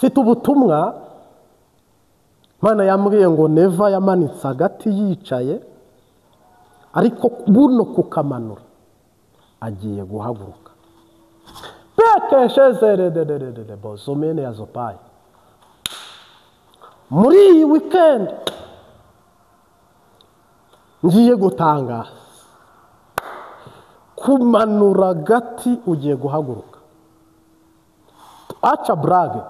Mfite ubutumwa Mana yambwiye ngo Neva yamanitse agati yicaye, ariko buno kukamanura agiye guhaguruka. Pekeshezerederederede bozomene ya zopayi. Muri iyi weekend ngiye gutangaza kumanura agati ugiye guhaguruka. Aca brage,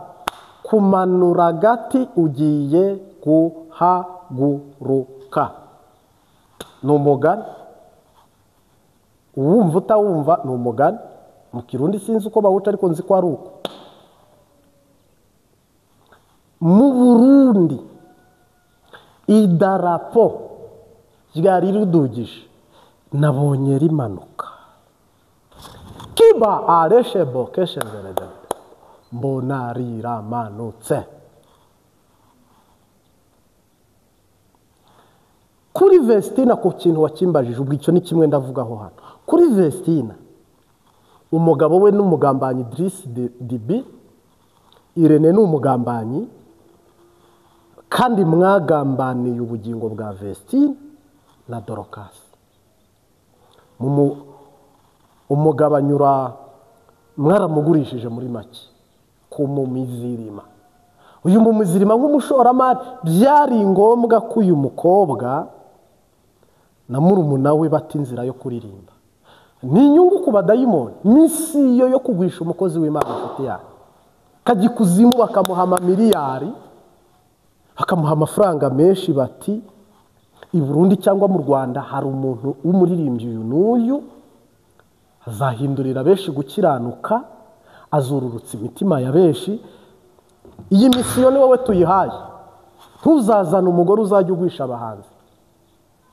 kumanura agati ugiye guhaguruka. Ni umugani, uwumva utawumva ni umugani. Mu Kirundi sinzi uko bawuca ariko nzi ko ari uko. Mu Burundi idarapo ryari ridugije nabonye rimanuka. Kiba areshebo keshezerede, mbona riramanutse. Kuri Vestina, ku kintu wakimbajije ubwo icyo ni kimwe ndavugaho hano. Kuri Vestina, umugabo we n'umugambanyi Idriss Deby, Irene ni umugambanyi, kandi mwagambaniye ubugingo bwa Vestine na Dorcas. Umugabo anyura, mwaramugurishije muri make ku mumizirima. Uyu mumizirima nk'umushoramari, byari ngombwa ko uyu mukobwa na murumuna we bata inzira yo kuririmba. Ni inyungu ku badayimoni, misiyo yo kugwisha umukozi w'Imana inshuti yawe kajya ikuzimu, bakamuha amamiliyari, bakamuha amafaranga menshi, bati i Burundi cyangwa mu Rwanda hari umuntu w'umuririmbyi uyu n'uyu azahindurira benshi gukiranuka, azururutsa imitima ya benshi. Iyi misiyo ni wowe tuyihaye. Ntuzazane umugore uzajya ugwisha abahanzi.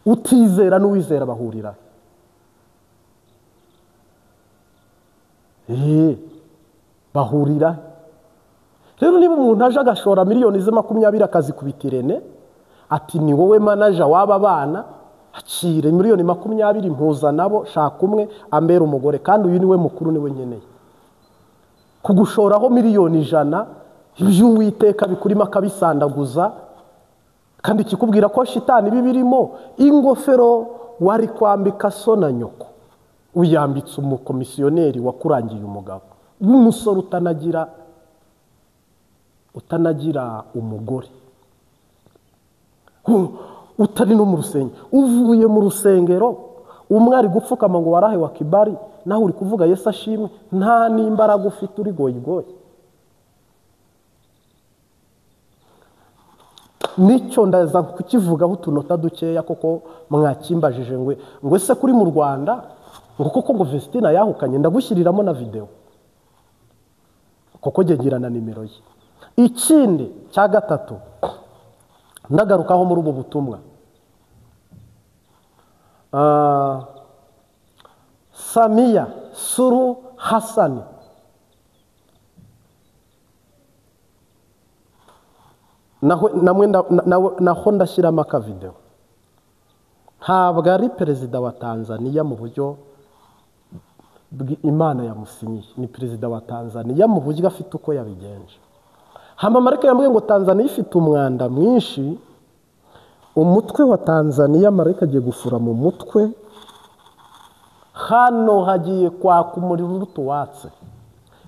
Utizera n'uwizera bahurira. Bahurira. Rero niba umuntu aje agashora miliyoni ze 20 akazikubita Irene, ati ni wowe manager w'aba bana, akire miliyoni 20 mpuza nabo, shaka umwe ambera umugore, kandi uyu niwe mukuru niwe nkeneye. Kugushoraho miliyoni 100 iby'Uwiteka bikurimo akabisandaguza, kandi kikubwira ko shitani bibirimo. Ingofero wari kwambika so na nyoko uyambitse umukomisiyoneri wakurangiye umugabo w'umusore utanagira umugore, utari no mu rusengero, uvuye mu rusengero umwe ari gupfukama ngo warahe wa kibari, naho uri kuvuga Yesu ashimwe, nta n'imbaraga ufite, uri goyigoyi. Nicyo ndaza kukivugaho utunota dukeya koko mwakimbajije ngo ese kuri mu Rwanda ngo koko ngo Vestina yahukanye, ndagushyiriramo na video koko ngira na nimero ye. Ikindi cya gatatu ndagarukaho muri ubu butumwa, Samia Suluhu Hassan naho ndashyiramo akavideo. Ntabwo ari perezida wa Tanzania mu buryo Imana yamusinyiye, ni perezida wa Tanzania mu buryo afite uko yabigenje. Hama Marika yambwiye ngo Tanzania ifite umwanda mwinshi. Umutwe wa Tanzania Marika agiye gufura mu mutwe, hano hagiye kwaka umuriro urutuwatse.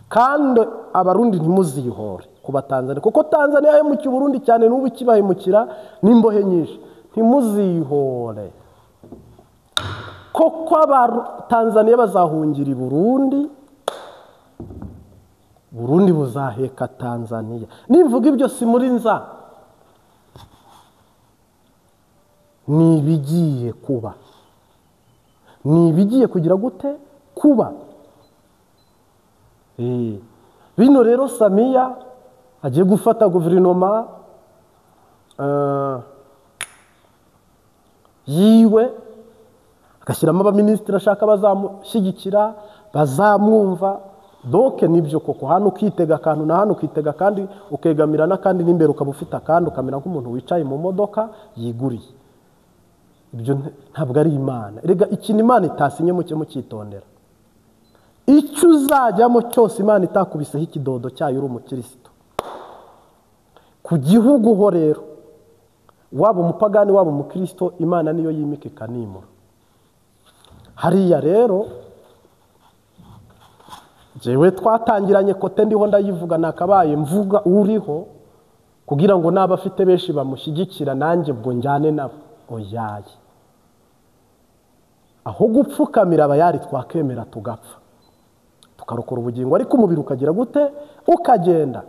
Kandi Abarundi ntimuzihore ku Batanzania, kuko Tanzania yahemukiye Burundi cyane, n'ubu ikibahemukira n'imbohe nyinshi. Ntimuzihore koko Abatanzania bazahungira i Burundi, Burundi buzaheka Tanzania. Nimvuga ibyo si muri nza, ni ibigiye kuba, ni ibigiye kugira gute kuba. Bino rero Samia agiye gufata guverinoma yiwe, agashyiramo abaminisitiri ashaka bazamushyigikira, bazamwumva. Doke nibyo koko, hano ukitega akantu na hano ukitega kandi ukegamira n'akandi, n'imbere ukaba ufite akandi, ukamera nk'umuntu wicaye mu modoka yiguriye. Ibyo ntabwo ari Imana. Erega ikintu Imana itasinye muke mukitondera. Icyo uzajyamo cyose Imana itakubiseho ikidodo cyayo uri umukristo, Ku gihugu ho rero, waba umupagani waba umukristo, Imana niyo yimika ikanimura. Hariya rero jewe twatangiranye kote ndiho ndayivuga, nakabaye mvuga uriho kugira ngo n'abafite benshi bamushyigikira, nanjye ubwo njyane nabo. Oyaye, aho gupfukamira abayari twakemera tugapfa tukarokora ubugingo, ariko umubiri ukagira gute? Ukagenda.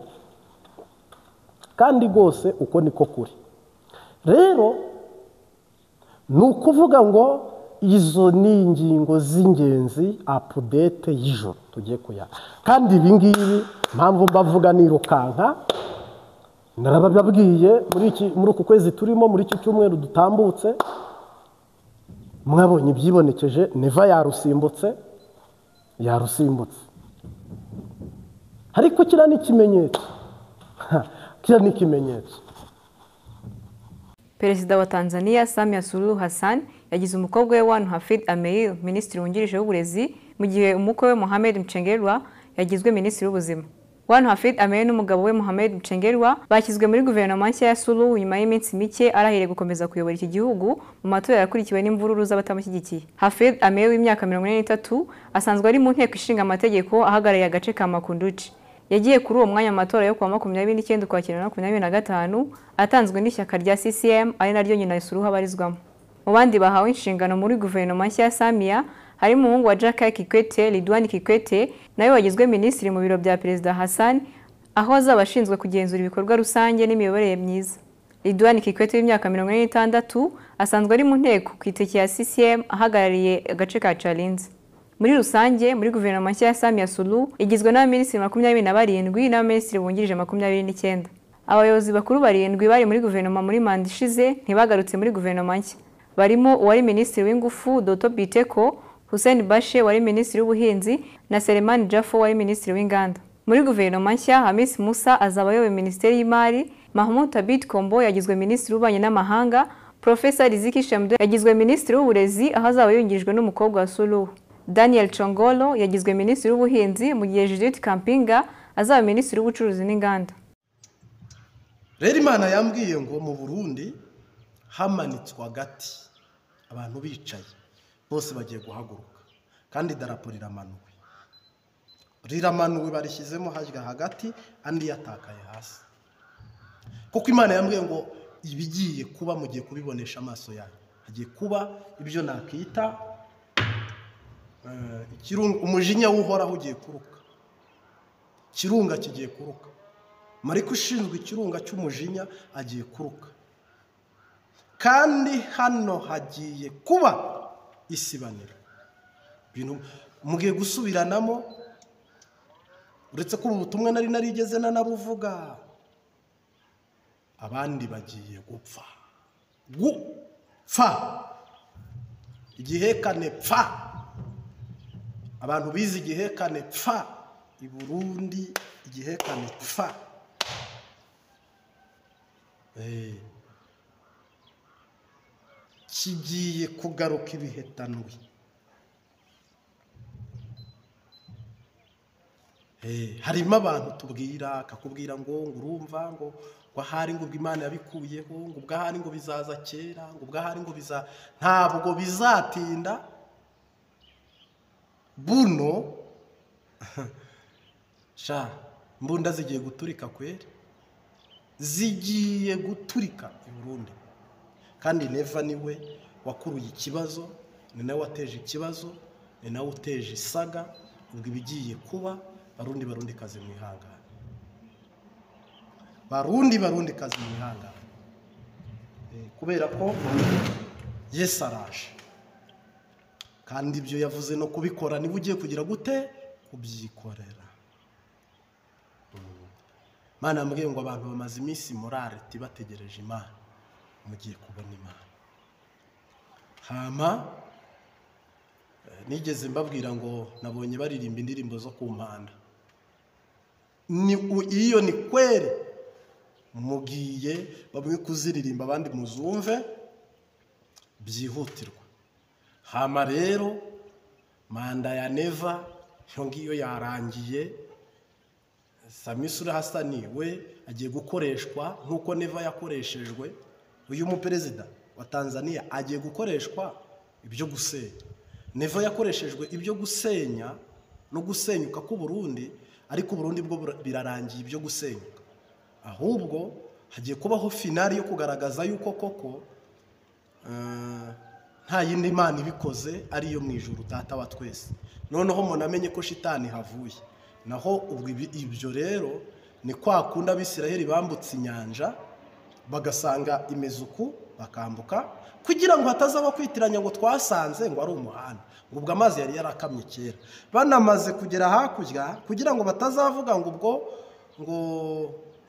Kandi rwose uko niko kuri. Rero ni ukuvuga ngo izo ni ingingo z'ingenzi, update y'ijoro tugiye kuya. Kandi ibi ngibi mpamvu mbavuga nirukanka, narababwiye muri uku kwezi turimo, muri iki cyumweru dutambutse, mwabonye ibyibonekeje. Neva yarusimbutse. Ariko kiriya ni ikimenyetso, kiriya ni ikimenyetso. Perezida wa Tanzania Samia Suluhu Hassan yagize umukobwa we Wanu Hafidh Ameir minisitiri wungirije w'uburezi, mu gihe umukwe we Mohamed Mchengerwa yagizwe minisitiri w'ubuzima. Wanu Hafidh Ameir n'umugabo we Mohamed Mchengerwa bashyizwe muri guverinoma nshya ya Suluhu nyuma y'iminsi mike arahiriye gukomeza kuyobora iki gihugu mu matora yakurikiwe n'imvururu z'abatamushyigikiye. Hafidh Ameir w'imyaka 43 asanzwe ari mu nteko ishinga amategeko ahagarariye agace ka Makunduchi. Yagiye kuri uwo mwanya mu matora yo kuwa 29 Ukwakira 2025 atanzwe n'ishyaka rya CCM ari naryo nyina Suluhu abarizwamo. Mu bandi bahawe inshingano muri guverinoma nshya ya Samia harimo umuhungu wa Jakaya Kikwete, Ridwan Kikwete, nawe wagizwe minisitiri mu biro bya Perezida Hassan, aho azaba ashinzwe kugenzura ibikorwa rusange n'imiyoborere myiza. Ridwan Kikwete w'imyaka 46 asanzwe ari mu nteko ku iteke ya CCM ahagarariye agace ka Chalinze. Muri rusange muri guverinoma nshya ya Samia Suluhu igizwe n'abaminisitiri 27 n'abaminisitiri bungirije 29. Abayobozi bakuru barindwi bari muri guverinoma muri manda ishize ntibagarutse muri guverinoma nshya. Barimo uwari minisitiri w'ingufu Doto Biteko, Hussein Bashe wari minisitiri w'ubuhinzi na Selemani Jafo wari minisitiri w'inganda. Muri guverinoma nshya Hamis Musa azaba ayoboye minisiteri y'imari, Mahmoud Thabit Kombo yagizwe minisitiri w'ububanyi n'amahanga, Profesa Riziki Shemdo yagizwe minisitiri w'uburezi aho azaba yungirijwe n'umukobwa wa Suluhu. Daniel Chongolo yagizwe minisitiri w'ubuhinzi, mu gihe Judith Kampinga azaba minisitiri w'ubucuruzi n'inganda. Rero Imana yambwiye ngo mu Burundi hamanitswe agati, abantu bicaye bose bagiye guhaguruka, kandi idarapo riramanuwe, barishyizemo hajya hagati, andi yatakaye hasi. Kuko Imana yambwiye ngo ibigiye kuba mugiye kubibonesha amaso yanyu. Hagiye kuba ibyo nakita umujinya w'Uhoraho ugiye kuruka, ikirunga kigiye kuruka. Mariko ushinzwe ikirunga cy'umujinya agiye kuruka, kandi hano hagiye kuba isibaniro. Ibintu mugiye gusubiranamo, uretse ko ubu butumwa nari narigeze nanabuvuga, abandi bagiye gupfa. Gupfa, igihekane pfa. Abantu bize igihekane pfa i Burundi, igihekane pfa. Kigiye kugaruka ibihetanwe. Harimo abantu tubwira, akakubwira ngo urumva ngo ahari ngo Imana yabikuyeho, ngo ubwahari ngo bizaza kera, ngo ubwahari ngo biza, ntabwo bizatinda. Buno sha mbunda zigiye guturika kweri, zigiye guturika i Burundi. Kandi Neva niwe wakuruye ikibazo, ni nawe wateje ikibazo, ni nawe uteje isaga. Ubwo ibigiye kuba, Barundi Barundi kazi mwihangane, Barundi Barundi kazi mwihangane, kubera ko Yesu araje. Kandi ibyo yavuze no kubikora, niba ugiye kugira gute kubyikorera. Imana yambwiye ngo abantu bamaze iminsi morale bategereje Imana, mugiye kubona Imana. Hama nigeze mbabwira ngo nabonye baririmba indirimbo zo ku mpanda, ni iyo ni kweri mugiye bamwe kuziririmba abandi muzumve byihutirwa. Hama rero manda ya Neva iyo ngiyo yarangiye. Samia Suluhu Hassan we agiye gukoreshwa nk'uko Neva yakoreshejwe. Uyu muperezida wa Tanzania agiye gukoreshwa ibyo gusenya. Neva yakoreshejwe ibyo gusenya no gusenyuka ku Burundi, ariko Burundi bwo birarangiye ibyo gusenyuka. Ahubwo hagiye kubaho finali yo kugaragaza yuko koko nta yindi Mana ibikoze ari yo mu ijuru Data wa twese. Noneho munamenye ko shitani havuye. Naho ubwo ibyo rero ni kwa kunda Abisiraheli bambutse inyanja bagasanga imezuku bakambuka, kugira ngo hatazaba kwitiranya ngo twasanze ngo ari umuhanda, ngo ubwo amazi yari yarakamye kera. Banamaze kugera hakurya kugira ngo batazavuga ngo ubwo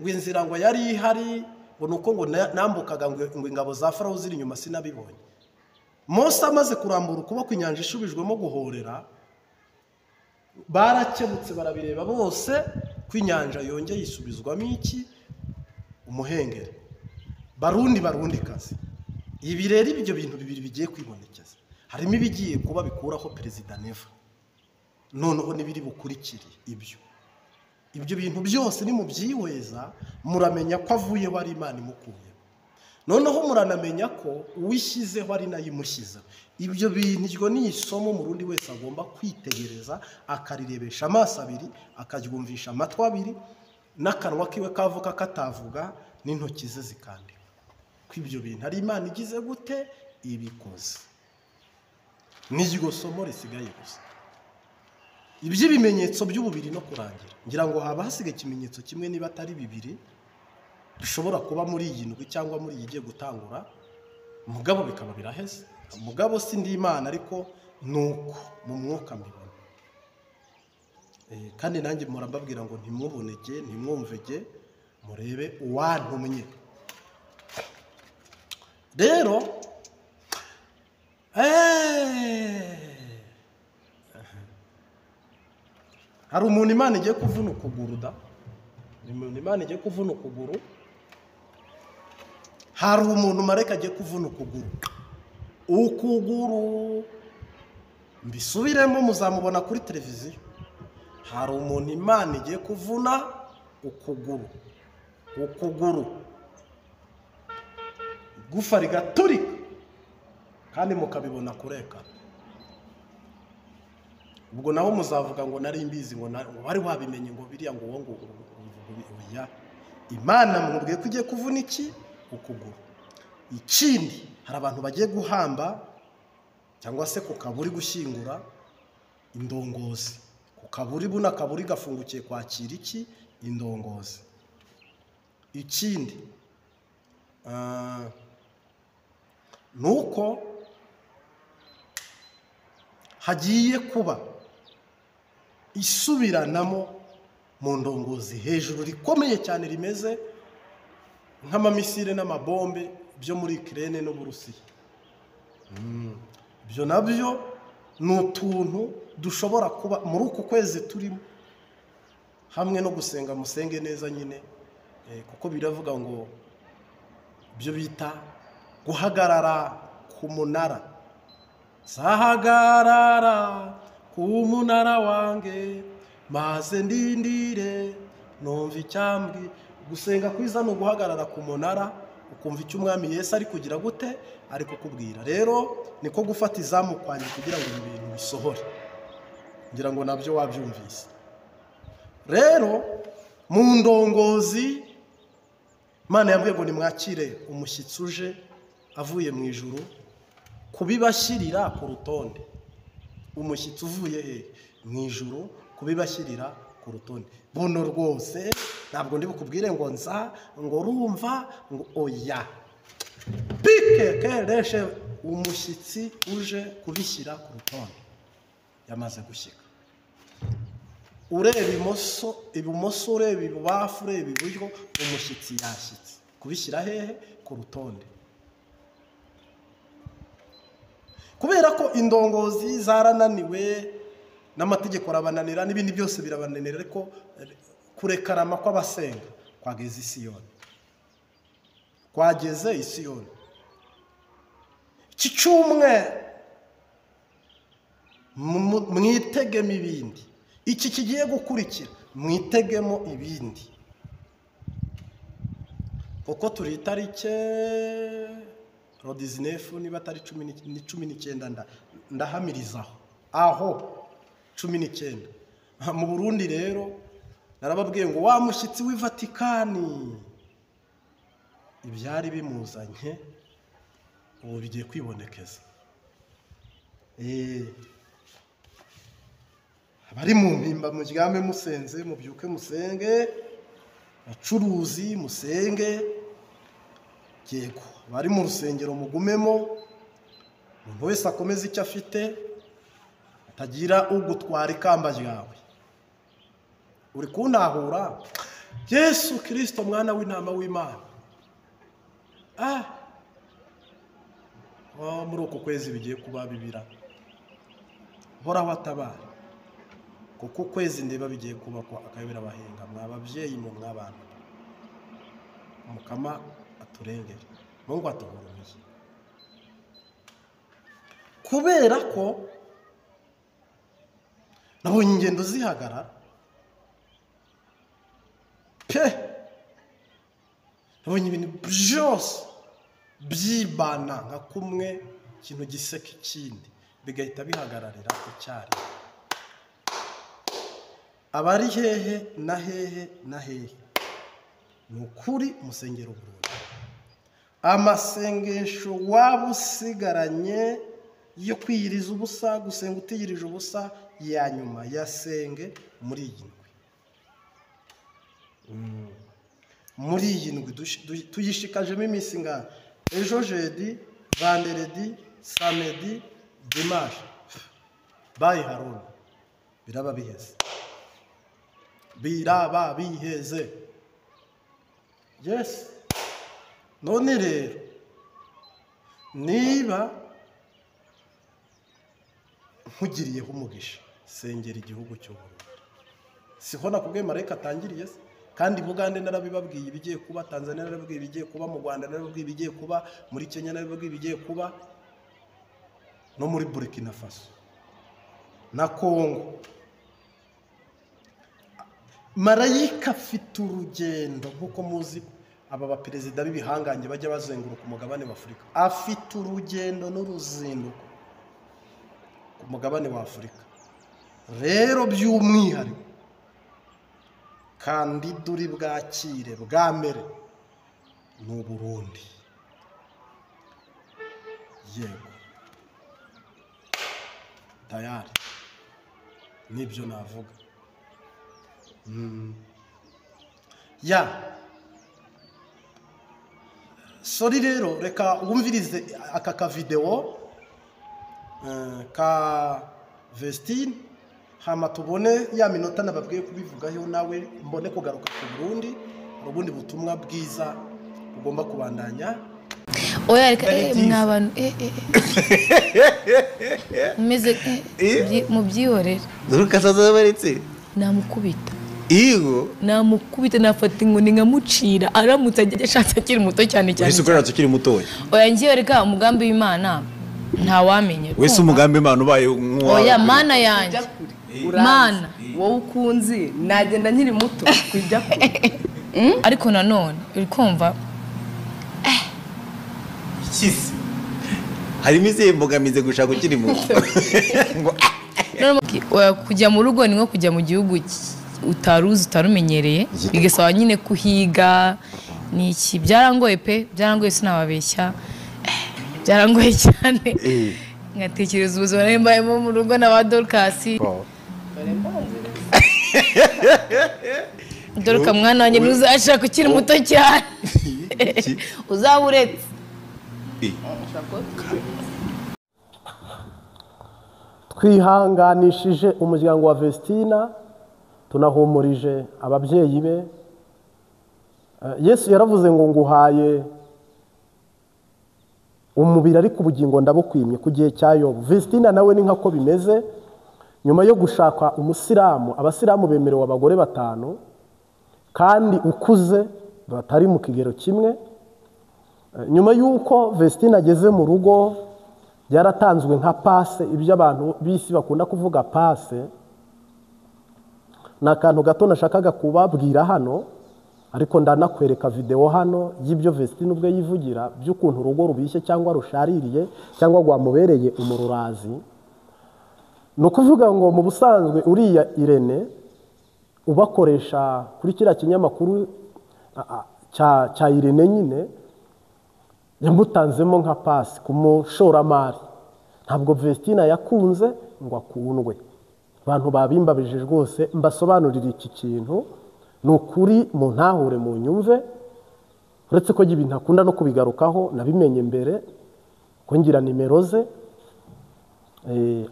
ngo inzira ngo yari ihari, ngo nuko ngo nambukaga ngo ingabo za Farawo ziri inyuma sinabibonye. Mose amaze kurambura ukuboko inyanja ishubijwemo guhorera, barakebutse barabireba bose ko inyanja yongeye isubizwamo iki? Umuhengeri. Barundi kazi. Ibi rero ibyo bintu bibiri bigiye kwibonekeza. Harimo ibigiye kuba bikuraho Perezida Neva, noneho nibiri bukurikire ibyo. Ibyo bintu byose ni mubyihweza muramenya ko avuyeho ari Imana imukuye. Noneho muranamenya ko uwishyizeho ari nayo imushyizeho. Ibyo bintu iryo ni isomo Murundi wese agomba kwitegereza, akarirebesha amaso abiri, akaryumvisha amatwi abiri, n'akanwa kiwe kavuga katavuga, n'intoki ze zikandika. Ko ibyo bintu ari Imana igize gute ibikoze. N'iryo somo risigaye gusa. Iby'ibimenyetso by'ububiri no kurangira, ngira ngo haba hasigaye ikimenyetso kimwe niba atari bibiri bishobora kuba muri iyi ndwi cyangwa muri iyi igiye gutangura, mugabo bikaba biraheze. Mugabo si ndi Imana, ariko nuko mu mwuka mbibona. Kandi nanjye mpora mbabwira ngo ntimuboneke, ntimwumvege, murebe uwantumye. Rero hari umuntu Imana igiye kuvuna ukuguru da. Umuntu Imana igiye kuvuna ukuguru. Hari umuntu mareka agiye kuvuna ukuguru. Ukuguru mbisubiremo muzamubona kuri televiziyo. Hari umuntu Imana igiye kuvuna ukuguru. Ukuguru gufa rigaturika kandi mukabibona kureka. Ubwo naho muzavuga ngo nari mbizi, ngo wari wabimenye, ngo biriya ngo ngo oya. Imana mubwiye ko igiye kuvuna iki? Ukuguru. Ikindi, hari abantu bagiye guhamba cyangwa se ku kaburi gushyingura indongozi. Ku kaburi buna kaburi gafungukiye kwakira iki? Indongozi. Ikindi nuko hagiye kuba isubiranamo mu ndongozi hejuru rikomeye cyane rimeze nk'amamisire n'amabombe byo muri Ukraine n'Uburusiya. Ibyo nabyo ni utuntu dushobora kuba muri uku kwezi turimo, hamwe no gusenga musenge neza nyine, kuko biravuga ngo ibyo bita guhagarara ku munara. Sahagarara ku munara wange maze ndindire numva icyambwi. Gusenga kwiza ni uguhagarara ku munara ukumva icyo Umwami Yesu ari kugira gute, ari kukubwira. Rero niko gufata izamu kwanjye kugira ngo ibi bintu bisohore. Ngira ngo nabyo wabyumvise. Rero mu ndongozi Imana yambwiye ngo nimwakire umushyitsi uje avuye mu ijuru kubibashyirira ku rutonde. Umushyitsi uvuye he? Mu ijuru, kubibashyirira ku rutonde. Buno rwose ntabwo ndi bukubwire ngo nza ngo rumva ngo oya. Pike kereshe umushyitsi uje kubishyira ku rutonde yamaze gushyika. Ureba imoso, ibumoso, ureba ibubafu, ureba iburyo, umushyitsi yashyitse. Kubishyira hehe? Ku rutonde. Kubera ko indongozi zarananiwe n'amategeko arabananira n'ibindi byose birabananira, ariko kurekarama kw'abasenga kwageze i Siyoni. Kwageze i Siyoni. Iki cyumweru mwitegemo ibindi. Iki kigiye gukurikira mwitegemo ibindi. Kuko turi itariki 19 niba atari 19 ndahamirizaho aho 19 mu Burundi. Rero narababwiye ngo wa mushyitsi w'i Vatikani ibyari bimuzanye ubu bigiye kwibonekeza. Abari mu mpimba muryame musenze, mubyuke musenge, abacuruzi musenge, yego bari mu rusengero mugumemo, umuntu wese akomeze icyo afite, atagira ugutwara ikamba ryawe. Uri kuntahura? Yesu Kristo mwana w'intama w'Imana. Muri uku kwezi bigiye kuba bibira, horaho atabara, kuko ukwezi ndeba bigiye kuba ko akayobera abahinga. Mwa babyeyi mu mw'abantu, Umukama aturengere, Mungu atuhurumiye. Kubera ko nabonye ingendo zihagarara pe, nabonye ibintu byose byibana nka kumwe ikintu giseka ikindi bigahita bihagararira icyarimwe. Abari hehe na hehe na hehe, ni ukuri musengero Burundi. Amasengesho waba usigaranye yo kwiyiriza ubusa, gusenga utiyirije ubusa, ya nyuma yasenge muri iyi ndwi. Muri iyi ndwi tuyishikajemo iminsi ingana? Ejo jeudi, vendredi, samedi, dimanche. Bayi Haruna, biraba biheze, biraba biheze. Yes. None rero niba nkugiriyeho umugisha, sengera igihugu cy'u Burundi. Siho nakubwiye marayika atangiriye se? Kandi Bugande narabibabwiye ibigiye kuba, Tanzania narabibabwiye ibigiye kuba, mu Rwanda narabibabwiye ibigiye kuba, muri Kenya narabibabwiye ibigiye kuba, no muri Burkina Faso na Congo. Marayika afite urugendo, nk'uko muzi aba baperezida b'ibihangange bajya bazenguruka umugabane wa Afurika. Afite urugendo n'uruzinduko ku mugabane wa Afurika. Rero by'umwihariko kandida uri bwakire bwa mbere ni Uburundi. Yego tayari nibyo navuga. Ya sori rero reka wumvirize aka ka video ka Vestine, hama tubone ya minota nababwiye kubivugaho, nawe mbone kugaruka ku Burundi. Ubundi butumwa bwiza ugomba kubandanya. Oya reka mwabantu meze mubyihorere. Duruka baretse namukubita. Igo namukubita, nafata inkoni nkamucira aramutse ashatse akiri muto cyane cyane. Wese ukoratse akiri muto. Oya ngiye reka umugambi w'Imana ntawamenye. Wese umugambi w'Imana ubaye nk'uwa. Oya mana yanjye, mana wowe ukunzi nagenda nkiri muto kujya kure. Ariko nanone uri kumva ikizi harimo izihe mbogamizi gushaka ukiri muto? Kujya mu rugo ni nko kujya mu gihugu utaruzi utarumenyereye, bigasaba nyine kuhiga niki. Byarangoye pe, byarangoye, sinababeshya, byarangoye cyane. Nkatekereza ubuzima nari mbayemo mu rugo na ba Dorcas. Dorka mwana wanjye ntuzashaka ukiri muto cyane, uzaba uretse. Twihanganishije umuryango wa Vestina, tunahumurije ababyeyi be. Yesu yaravuze ngo nguhaye umubiri ariko ubugingo ndabukwimye ku gihe cya Yobu. Vestina nawe ni nkako bimeze. Nyuma yo gushaka umusilamu, abasilamu bemerewe abagore 5 kandi ukuze batari mu kigero kimwe. Nyuma y'uko Vestina ageze mu rugo, byaratanzwe nka pase, ibyo abantu bisi bakunda kuvuga pase. Ni akantu gato nashakaga kubabwira hano. Ariko ndanakwereka videwo hano y'ibyo Vestine ubwe yivugira by'ukuntu urugo rubishye cyangwa rushaririye cyangwa rwamubereye umururazi. Ni ukuvuga ngo mu busanzwe uriya Irene ubakoresha kuri kiriya kinyamakuru cya Irene nyine, yamutanzemo nka pasi ku mushoramari. Ntabwo Vestine yakunze ngo akundwe. Abantu babimbabije rwose, mbasobanurira iki kintu ni ukuri, mu ntahure mu nyumve, uretse ko ibintu akunda no kubigarukaho, nabimenye mbere ko ngira nimero ze.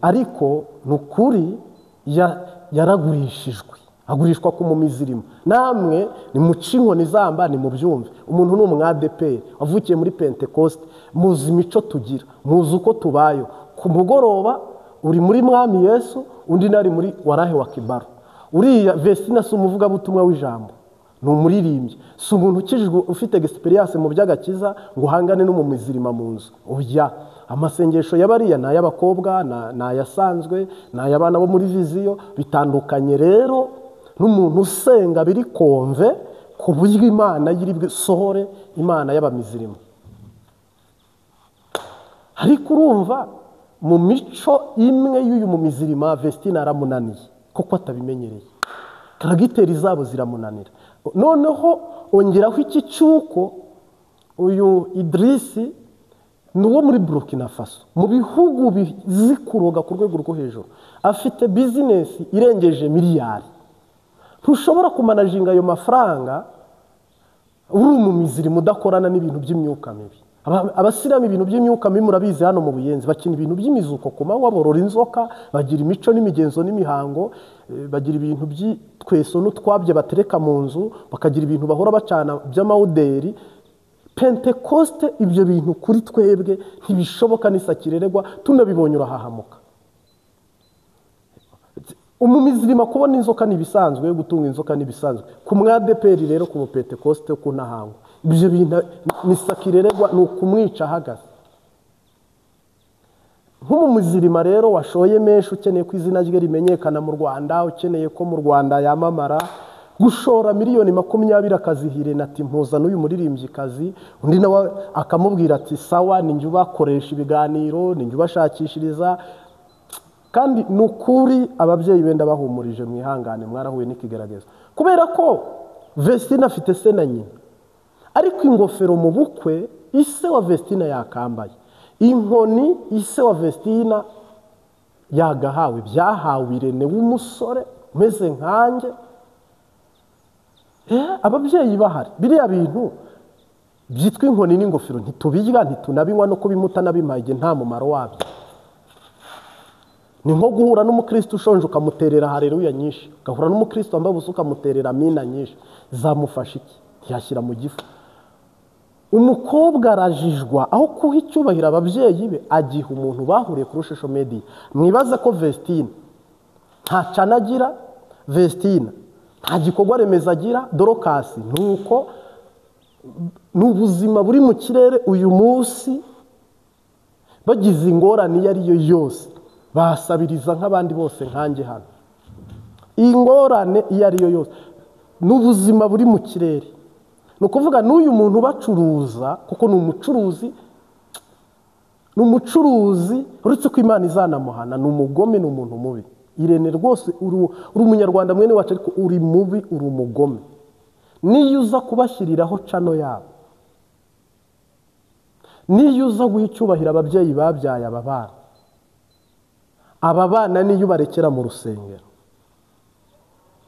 Ariko ni ukuri yaragurishijwe, agurishwa ku mumizirima. Namwe ni muce inkoni zamba, ni mubyumve. Umuntu ni umwadeperi wavukiye muri Pentecoste, muzi imico tugira, muzi uko tubayo. Ku mugoroba uri muri Mwami Yesu, undi nari muri warahe wa Kibaro. Uriya Vestine si umuvugabutumwa w'ijambo, ni umuririmbyi, si umuntu ukijijwe ufite experience mu by'agakiza ngo uhangane n'umumizirima mu nzu. Oya, amasengesho y'abariya ni ay'abakobwa, ni ayasanzwe, ni ay'abana bo muri viziyo. Bitandukanye rero n'umuntu usenga biri konve ku buryo Imana yiri sohore Imana y'abamizirima. Ariko urumva mu mico imwe y'uyu mumizirima Vestine aramunaniye kuko atabimenyereye, karagiteri zabo ziramunanira. Noneho ongeraho iki cyuko uyu Idrisi ni uwo muri Burkina Faso, mu bihugu bizikuroga ku rwego rwo hejuru, afite bizinesi irengeje miliyari. Ntushobora kumanajinga ayo mafaranga uri umumizirima udakorana n'ibintu by'imyuka mibi. Abasilamu ibintu by'imyuka mibi murabizi hano mu Buyenzi, bakina ibintu by'imizuko ku manywa, borora inzoka, bagira imico n'imigenzo n'imihango, bagira ibintu by'itweso n'utwabye batereka mu nzu, bakagira ibintu bahora bacana by'amawuderi. Pentecoste ibyo bintu kuri twebwe ntibishoboka, n'isakireregwa tunabibonye urahahamuka. Umumizirima kubona inzoka nibisanzwe, gutunga inzoka nibisanzwe. Ku mwadeperi rero, ku Pentecoste ku ntahango, ibyo bintu nisakireregwa, ni ukumwica ahagaze. Nk'umumizirima rero washoye menshi, ukeneye ko izina rye rimenyekana mu Rwanda, ukeneye ko mu Rwanda yamamara, gushora 20 miliyoni akazihirena ati mpuza n'uyu muririmbyikazi, undi nawe akamubwira ati sawa, ninjye ubakoresha ibiganiro, ninjye ubashakishiriza. Kandi ni ukuri ababyeyi benda bahumurije, mwihangane, mwarahuye n'ikigaragazo. Kubera ko Vestine afite se na nyina, ariko ingofero mu bukwe ise wa Vestine yakambaye, inkoni ise wa Vestine yagahawe, byahawe Irene w'umusore umeze nkanjye. Ababyeyi bahari, biriya bintu byitwa inkoni n'ingofero ntitubirya, ntitunabinywa, no kubimuta nabimaye nta mumaro wabyo. Ni nko guhura n'umukristo ushonje ukamuterera haleluya nyinshi, ugahura n'umukristo wambaye ubusa ukamuterera amina nyinshi, zamufasha iki? Ntiyashyira mu gifu. Umukobwa arajijwa, aho kuha icyubahiro ababyeyi be agiha umuntu bahuriye kuri social media. Mwibaze ko Vestine nta cana agira, Vestine nta gikorwa remezo agira, Dorcas nuko ni ubuzima buri mu kirere. Uyu munsi bagize ingorane iyo ari yo yose basabiriza nk'abandi bose nkanjye hano. Ingorane iyo ari yo yose ni ubuzima buri mu kirere. Ni ukuvuga n'uyu muntu ubacuruza, kuko ni umucuruzi, ni umucuruzi, uretse ko Imana izanamuhana, ni umugome, ni umuntu mubi. Irene rwose uri umunyarwanda mwene wacu, ariko uri mubi, uri umugome. Niyo uza kubashyiriraho cano yabo, niyo uza guha icyubahiro ababyeyi babyaye aba bana, aba bana niyo ubarekera mu rusengero,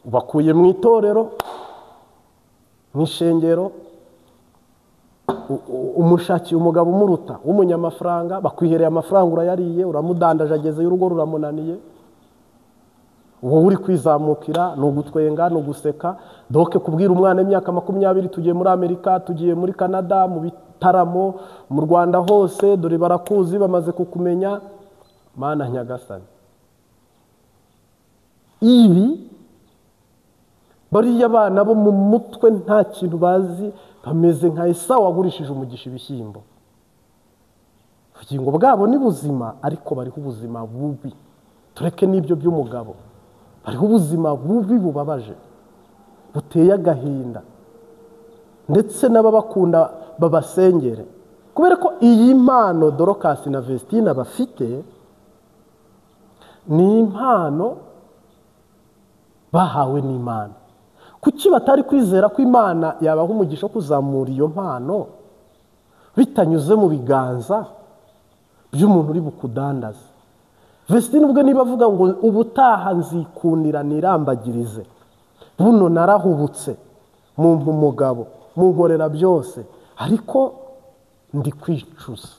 ubakuye mu itorero, mu ishengero, umushakiye umugabo umuruta w'umunyamafaranga, bakwihereye amafaranga urayariye, uramudandaje, agezeyo urugo ruramunaniye, wowe uri kwizamukira, ni ugutwenga, ni uguseka. Doke kubwira umwana w'imyaka 20 tugiye muri Amerika, tugiye muri Canada, mu bitaramo, mu Rwanda hose, dore barakuzi, bamaze kukumenya. Mana nyagasani, ibi bariya bana bo mu mutwe nta kintu bazi, bameze nka Esawu wagurishije umugisha ibishyimbo. Ubugingo bwabo ni buzima, ariko bariho ubuzima bubi. Tureke n'ibyo by'umugabo, bariho ubuzima bubi bubabaje, buteye agahinda. ndetse n'ababakunda babasengere, kubera ko iyi mpano Dorcas na Vestine bafite ni impano bahawe n'Imana. Kuki batari kwizera ko Imana yabaha umugisha wo kuzamura iyo mpano bitanyuze mu biganza by'umuntu uri bukudandaza? Vestine ubwo niba avuga ngo ubutaha nzikundira nirambagirize, buno narahubutse, mumpa umugabo, munkorera byose, ariko ndi kwicuza.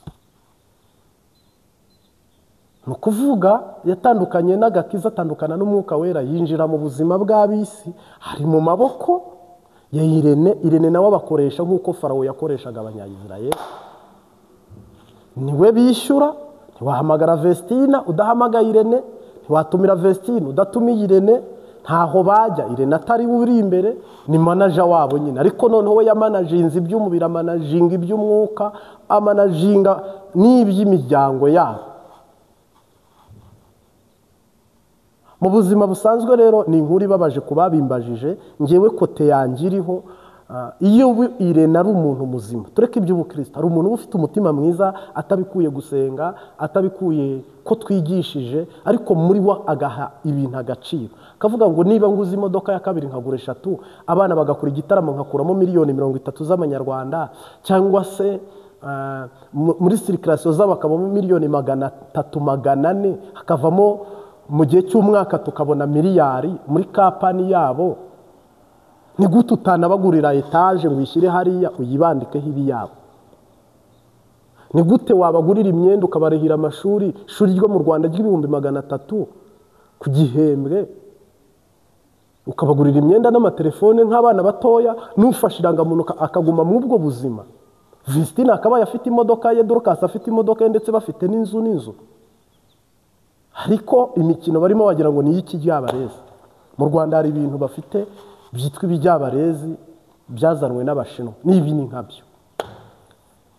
Ni ukuvuga yatandukanye n'agakiza, atandukana n'umwuka wera, yinjira mu buzima bw'ab'isi, ari mu maboko ya Irene. Irene nawe abakoresha nk'uko Farawo yakoreshaga Abanyayisirayeli. Niwe bishyura. Ntiwahamagara Vestina udahamagaye Irene, ntiwatumira Vestine udatumiye Irene, ntaho bajya Irene atari uri imbere, ni manager wabo nyine. Ariko noneho we yamanajinze iby'umubiri, amanajinga iby'umwuka, amanajinga n'iby'imiryango yabo. Mu buzima busanzwe rero ni inkuru ibabaje ku babimbajije, ngewe kote yanjye iriho. Iyo Irene ari umuntu muzima, tureke iby'ubukristo, ari umuntu ufite umutima mwiza, atabikuye gusenga, atabikuye ko twigishije, ariko muri we agaha ibintu agaciro, akavuga ngo niba nguze imodoka ya kabiri nkagura 3, abana bagakora igitaramo nkakuramo miliyoni 30 z'amanyarwanda, cyangwa se muri sirikirasiyo zabo bakabamo miliyoni 300 400, hakavamo mu gihe cy'umwaka tukabona miliyari muri kapani yabo. Ni gute utanabagurira etaje ngo uyishyire hariya uyibandikeho ibiyabo? Ni gute wabagurira imyenda ukabarihira amashuri, ishuri ryo mu Rwanda ry'ibihumbi 300 ku gihembwe, ukabagurira imyenda n'amatelefone nk'abana batoya, n'ufashe irangamuntu akaguma mu ubwo buzima? Vestine akabaye afite imodoka ye, Dorcas afite imodoka ye, ndetse bafite n'inzu n'inzu. Ariko imikino barimo wagira ngo ni y'ikijyabarezi. Mu Rwanda hari ibintu bafite byitwa ibijyabarezi byazanwe n'Abashinwa, n'ibi ni nkabyo.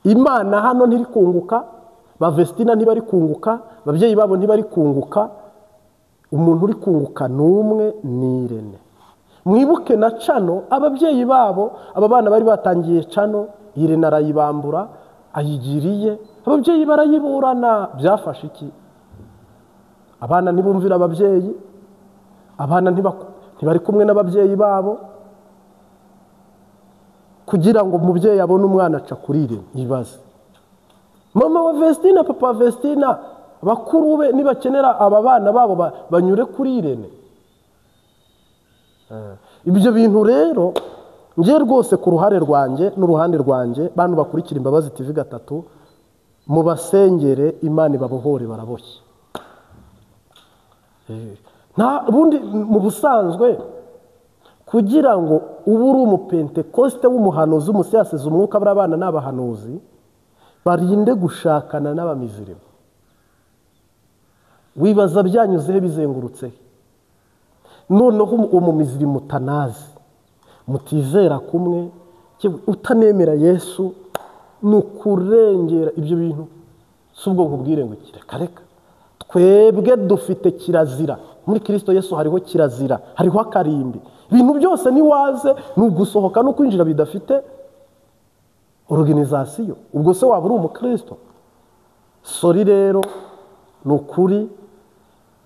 Imana hano ntiri kunguka, ba Vestina ntibari kunguka, ababyeyi babo ntibari kunguka, umuntu uri kunguka n'umwe ni Irene. Mwibuke na Cano, ababyeyi babo, aba bana bari batangiye Cano, Irene arayibambura, ayigiriye, ababyeyi barayiburana. Byafashe iki? Abana ntibumvira ababyeyi, abana ntibari kumwe n'ababyeyi babo. Kugira ngo umubyeyi abone umwana aca kuri Irene, ibaze. Mama wa Vestina, papa wa Vestina, bakuru be nibakenera aba bana babo banyure kuri Irene. Ibyo bintu rero ngiye rwose ku ruhare rwanjye n'uruhande rwanjye, bantu bakurikira Imbabazi TV 3, mubasengere Imana ibabohore, baraboshye. Nta bundi mu busanzwe kugira ngo ube uri umupentekoste w'umuhanuzi, umusiyasize umwuka, bari abana n'abahanuzi barinde gushakana n'abamizirima. Wibaza byanyuzehe bizengurutse. Noneho uwo mumizirima mutanazi, mutizera kumwe, utanemera Yesu, ni ukurengera ibyo bintu. Si ubwo nkubwire ngo iki, reka reka. Twebwe dufite kirazira muri Kristo Yesu, hariho kirazira, hariho akarimbi. Ibintu byose niwaze ni ugusohoka no kwinjira bidafite organization. Ubwo se waba uri umukristo? Sori rero, ni ukuri,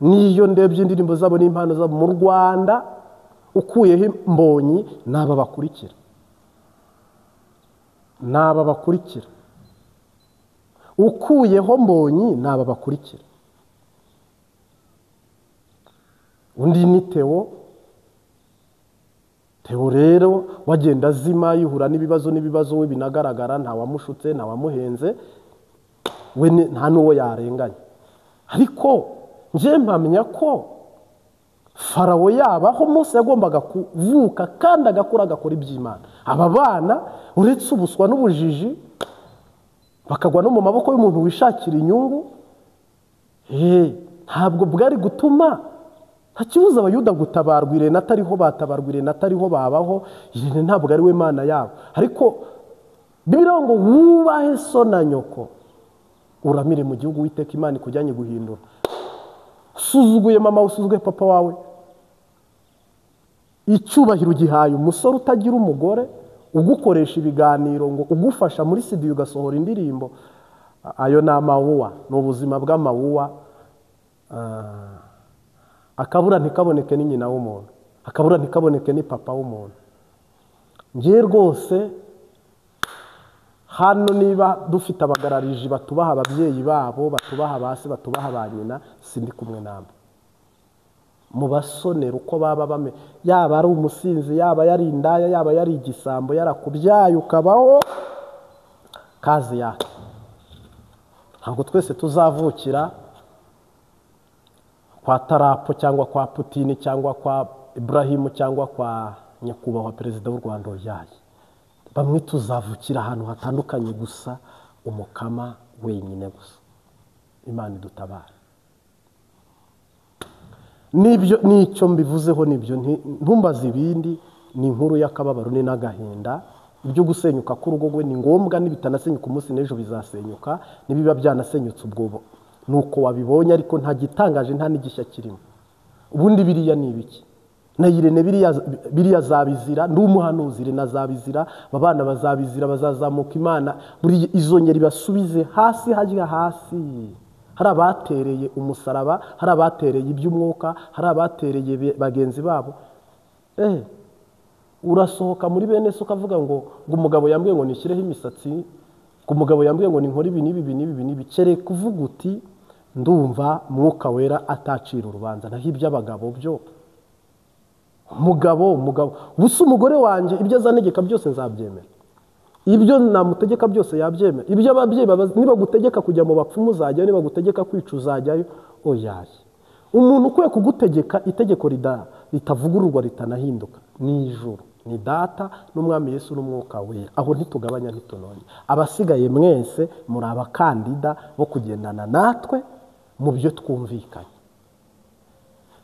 niyo ndebye indirimbo zabo n'impano zabo mu Rwanda, ukuyeho Mbonyi n'aba bakurikira, n'aba bakurikira, ukuyeho Mbonyi n'aba bakurikira. Undi ni Theo. Theo rero wagenda azima, yihura n'ibibazo n'ibibazo, we binagaragara, nta wamushutse, nta wamuhenze, we nta n'uwo yarenganye. Ariko nje mpamya ko Farawo yabaho Mose yagombaga kuvuka kandi agakura agakora iby'Imana. Aba bana uretse ubuswa n'ubujiji bakagwa no mu maboko y'umuntu wishakira inyungu, ntabwo bwari gutuma ntakibuza Abayuda gutabarwa. Irene atariho batabarwa, Irene atariho babaho, Irene ntabwo ari we Mana yabo. Ariko Bibiliya ngo wubahe so na nyoko, uramire mu gihugu Uwiteka Imana ikujyanye guhindura. Usuzuguye mama, usuzuguye papa wawe, icyubahiro ugihaye umusore utagira umugore, ugukoresha ibiganiro, ngo ugufasha muri studio ugasohora indirimbo, ayo ni amawuwa, ni ubuzima bw'amawuwa. Akabura ntikaboneke ni nyina w'umuntu, akabura ntikaboneke ni papa w'umuntu. Ngiye rwose hano niba dufite abagarariji batubaha ababyeyi babo, batubaha basi, batubaha ba nyina, sindi kumwe namwe. Mubasonera uko baba bame, yaba ari umusinzi, yaba yari indaya, yaba yari igisambo, yarakubyaye ukabaho kazi yake. Ntabwo twese tuzavukira kwa Tarapo cyangwa kwa Putini cyangwa kwa Ibrahimu cyangwa kwa nyakubahwa perezida w'u Rwanda oyaye. Bamwe tuzavukira ahantu hatandukanye, gusa umukama wenyine gusa. Imana idutabara. Nibyo nicyo mbivuzeho, nibyo ntumbaze ibindi, ni inkuru y'akababaro ni n'agahinda. Ibyo gusenyuka k'urugo rwe ni ngombwa, nibitanasenyuka umunsi n'ejo bizasenyuka, nibiba byanasenyutse ubwo nuko wabibonye, ariko nta gitangaje, nta n'igishya kirimo. Ubundi biriya ni ibiki? Na Irene biriya zabizira, ndi umuhanuzi, Irene azabizira, abana bazabizira, bazazamuka Imana buri izongera ibasubize hasi, hajya hasi. Hari abatereye umusaraba, hari abatereye iby'umwuka, hari abatereye bagenzi babo. Urasohoka muri bene se ukavuga ngo umugabo yambwiye ngo nishyireho imisatsi, ngo umugabo yambwiye ngo ninkore ibi n'ibi n'ibi n'ibi, kereka kuvuga uti ndumva mwuka wera atacira urubanza. Naho iby'abagabo byo, umugabo gusa umugore wanjye ibyo azanegeka byose nzabyemera, ibyo namutegeka byose yabyemera, ibyo ababyeyi niba gutegeka kujya mu bapfumu uzajyayo, niba gutegeka kwica uzajyayo, oyaye. Umuntu ukwiye kugutegeka itegeko ritavugururwa ritanahinduka ni ijuru, ni data n'umwami Yesu n'umwuka wera. Aho ntitugabanya ntitunonye. Abasigaye mwese muri abakandida bo kugendana natwe mu byo twumvikanye.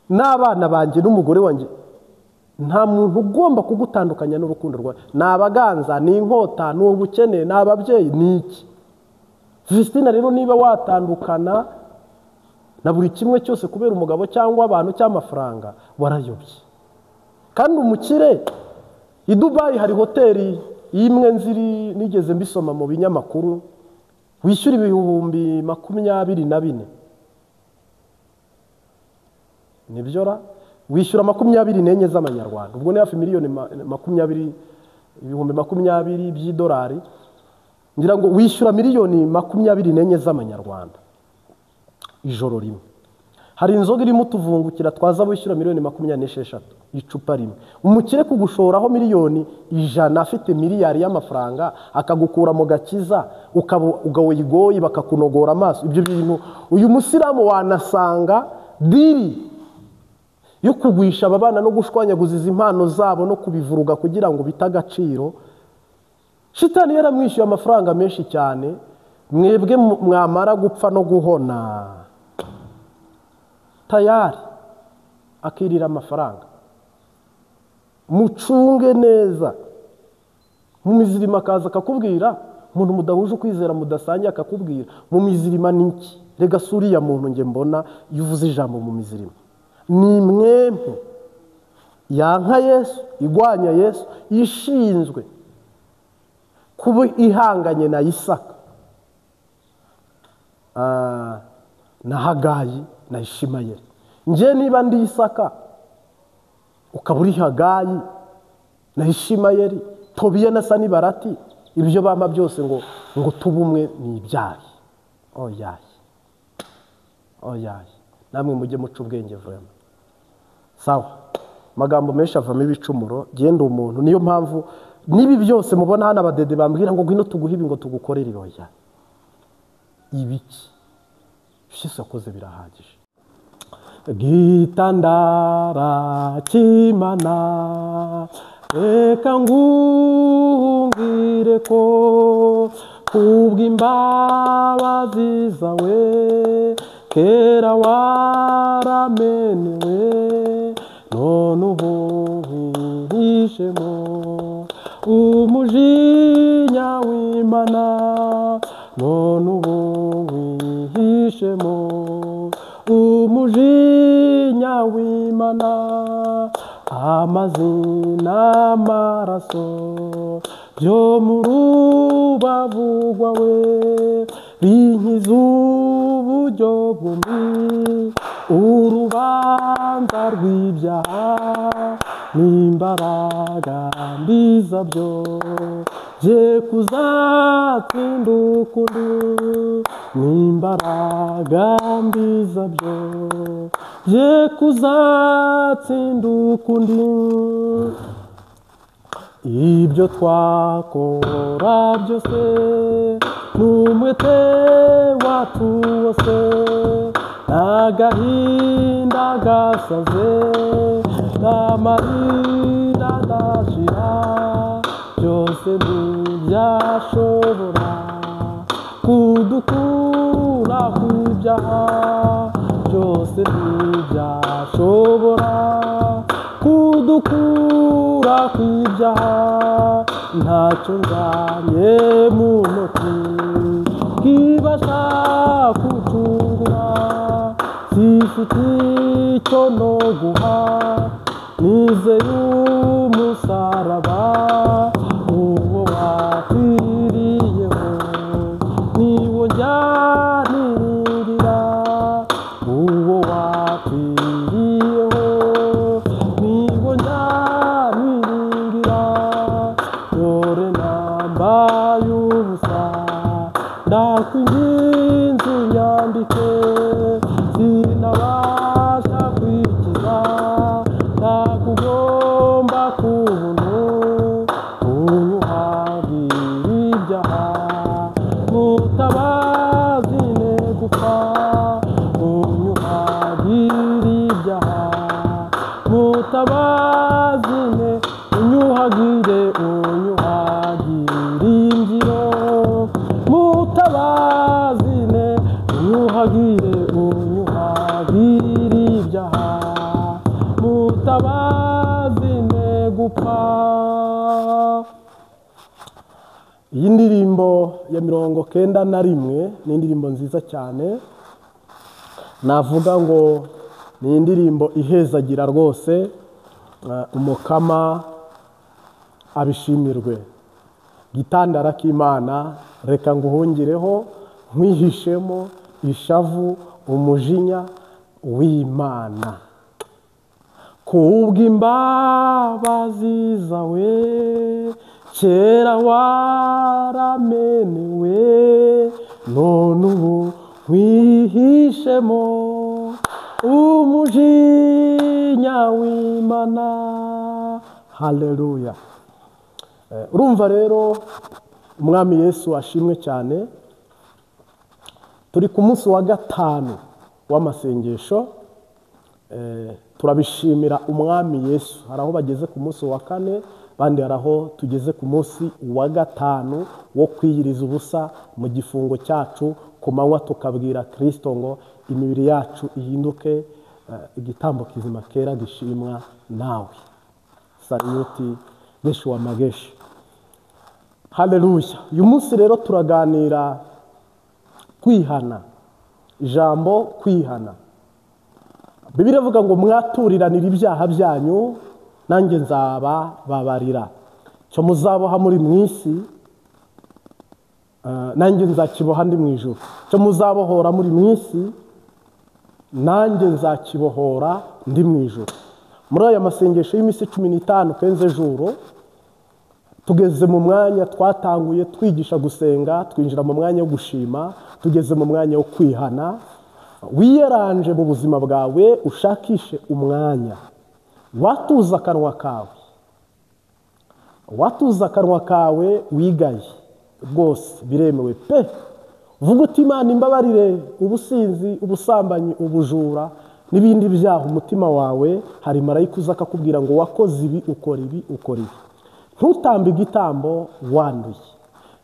N'abana banjye n'umugore wanjye, nta muntu ugomba kugutandukanya n'urukundo rwawe. Ni abaganza, ni inkota, ni ubukene, ni ababyeyi, ni iki? Justina rero niba watandukana na buri kimwe cyose kubera umugabo cyangwa abantu cyangwa amafaranga, warayobye. Kandi umukire i Dubai hari hoteli imwe nziri nigeze mbisoma mu binyamakuru, wishyura 24,000. Nibyo ra? Wishyura 24 z'amanyarwanda, ubwo ni hafi miliyoni 20, 20,000 by'idolari. Ngira ngo wishyura miliyoni 24 z'amanyarwanda ijoro rimwe. Hari inzoga irimo tuvungukira twaza wishyura miliyoni 26 icupa rimwe. Umukire kugushoraho miliyoni 100 afite miliyari y'amafaranga, akagukura mu gakiza, ukaba ugawoyigoyi bakakunogora amaso. Ibyo bintu uyu musilamu wanasanga diri yo kugwisha abana no gushwanyaguza izi impano zabo no kubivuruga kugira ngo bite agaciro. Shitani yaramwishyuye amafaranga menshi cyane, mwebwe mwamara gupfa no guhona tayari akirira amafaranga. Mucunge neza. Mu mizirima akaza akakubwira, umuntu mudahuje ukwizera mudasangiye akakubwira mu mizirima niki? Rega suriya muntu nge mbona iyo uvuze ijambo mu mizirima ni mwemwe yanka Yesu, igwanya Yesu, ishinzwe kuba ihanganye na Isaka na Hagayi na Ishimayeli. Nje niba ndi Isaka ukaba uri Hagayi na Ishimayeli, Tobiya na Sanibarati, ibyo bampa byose ngo tubumwe ni ibyahi. Oyaye, oyaye, namwe mujye muca ubwenge vraiment. Sawa, magambo menshi avamo ibicumuro. Genda umuntu, niyo mpamvu nibi byose mubona hano abadede bambwira ngo ngwino tuguhe ibi ngo tugukorere, oya. Ibiki shise akoze birahagije. Gitandara kimana reka ngungire ko kubw'imbabazi zawe kera waramenewe, none ubu nkwihishemo umujinya w'Imana, none ubu nkwihishemo umujinya w'Imana. Amazi n'amaraso Byo mu rubavu rwawe binkiza uburyo bwombi urubanza rw'ibyaha n'imbaraga mbi zabyo bye kuzatsinda ukundi n'imbaraga mbi zabyo bye kuzatsinda ukundi. Ibyo twakora byose n'umwete wacu wose n'agahinda gasaze n'amarira adashira byose ntibyashobora kudukura ku byaha byose ntibyashobora kudukura ku byaha. Ntacyo nzanye mu ntoki kibasha kucungura sifite icyo no guha nizeye umusaraba uwo wapfiriyeho niwo njyanirira uwo wapfiriyeho niwo njyaniringira. Dore nambaye ubusa ndakwinginze unyambike sinabasha kwikiza ndakugomba ku buntu unyuhagire ibyaha mutabazi ne gupfa unyuhagire ibyaha mutabazi ne unyuhagire unyuhagire imbyiro mutabazi ne unyuhagire unyuhagire ibyaha mutabazi ne gupfa. Iyi ndirimbo ya 91 ni indirimbo nziza cyane, navuga ngo ni indirimbo ihezagira rwose. Umukama abishimirwe. Gitandara k'Imana reka nguhungireho nkwihishemo ishavu umujinya w'Imana. Kubw'imbabazi zawe kera waramenewe none ubu nkwihishemo umujinya w'Imana. Haleluya. Urumva rero Umwami Yesu ashimwe cyane. Turi ku munsi wa 5 w'amasengesho. Turabishimira Umwami Yesu. Hari aho bageze ku munsi wa 4, bandi hari aho tugeze ku munsi wa 5 wo kwiyiriza ubusa mu gifungo cyacu ku manywa tukabwira Kristo ngo imibiri yacu ihinduke igitambo kizima kera gishimwa nawe. Saluti Geshu wa mageshi. Haleluya. Uyu munsi rero turaganira kwihana. Ijambo kwihana. Bibiliya ivuga ngo mwaturiranira ibyaha byanyu nanjye nzaba babarira. Cyo muzaboha muri mwisi nanjye nzakiboha ndi mu ijuru. Cyo muzabohora muri mwisi nanjye nzakibohora ndi mu ijuru. Muri aya masengesho y'iminsi 15 kenze juro tugeze mu mwanya twatanguye twigisha gusenga, twinjira mu mwanya wo gushima, tugeze mu mwanya wo kwihana. Wiyeranje mu buzima bwawe ushakishe umwanya watuza akanwa kawe, watuza akanwa kawe wigaye rwose biremewe pe. Vuga uti Imana imbabarire ubusinzi, ubusambanyi, ubujura n'ibindi byaha. Umutima wawe hari marayika uza akakubwira ngo wakoze ibi, ukora ibi, ukora ibi. Ntutambe igitambo wanduye,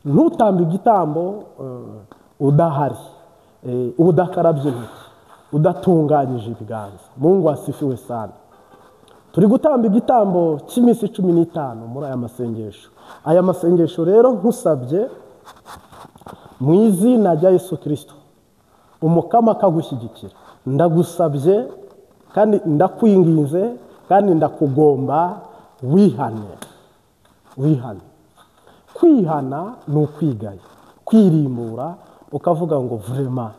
ntutambe igitambo udahari, udakarabye intoki, udatunganyije ibiganza. Mungu asifiwe sana. Turi gutamba igitambo cy'iminsi 15 muri aya masengesho. Aya masengesho rero nkusabye mu izina rya Yesu Kristo, umukama akagushyigikira. Ndagusabye kandi ndakwinginze kandi ndakugomba wihane, wihane. Kwihana ni ukwigaya, kwirimbura, ukavuga ngo vraiment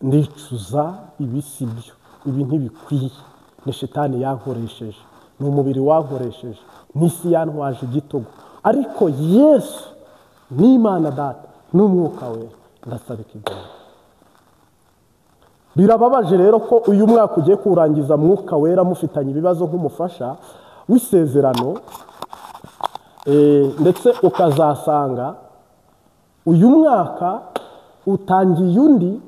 ndicuza, ibi si byo, ibi ntibikwiye, ni shitani yankoresheje, ni umubiri wankoresheje, n'isi yantwaje igitugu, ariko Yesu n'Imana Data n'Umwuka we ndasaba ikiganza. Birababaje rero ko uyu mwaka ugiye kurangiza Mwuka Wera mufitanye ibibazo nk'umufasha w'isezerano, ndetse ukazasanga uyu mwaka utangiye undi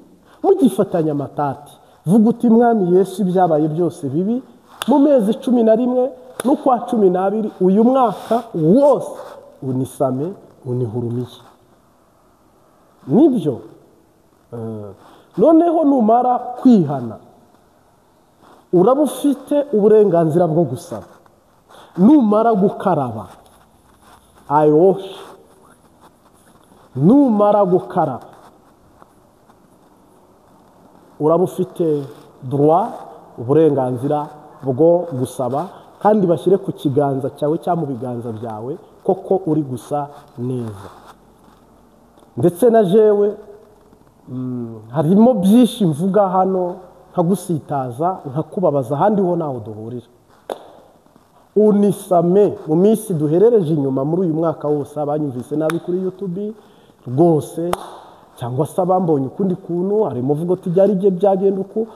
mugifatanya amatati. Vuga uti Mwami Yesu, ibyabaye byose bibi mu mezi 11 n'ukwa 12 uyu mwaka wose unisame unihurumiye. Nibyo. Noneho numara kwihana uraba ufite uburenganzira bwo gusaba. Numara gukaraba ayoshe, numara gukaraba uraba ufite droit, uburenganzira bwo gusaba, kandi bashyire ku kiganza cyawe cyangwa mu biganza byawe koko uri gusa neza. Ndetse na jewe harimo byinshi mvuga hano nkagusitaza, nkakubabaza, ahandi ho naho duhurira. Unisame mu minsi duherereje inyuma muri uyu mwaka wose, abanyumvise nabi kuri YouTube rwose, cyangwa se abambonye ukundi kuntu, hari umuvugo tijyari bye byagenda uku,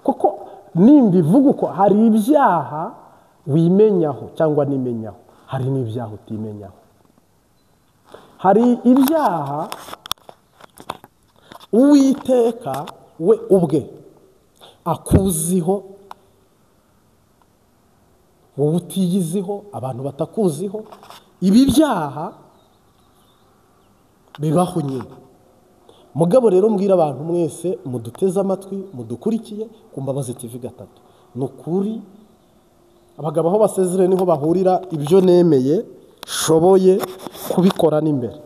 kuko nimba ivuga uko hari ibyaha wimenyaho cyangwa nimenyaho, hari n'ibyaha utimenyaho. Hari ibyaha Uwiteka we ubwe akuziho, wowe utiyiziho, abantu batakuziho. Ibi byaha bibaho nyine. Mugabo rero mbwira abantu mwese muduteze amatwi, mudukurikiye ku Mbabazi TV 3, nukuri abagabo aho basezere niho bahurira. Ibyo nemeye shoboye kubikora n'imbere,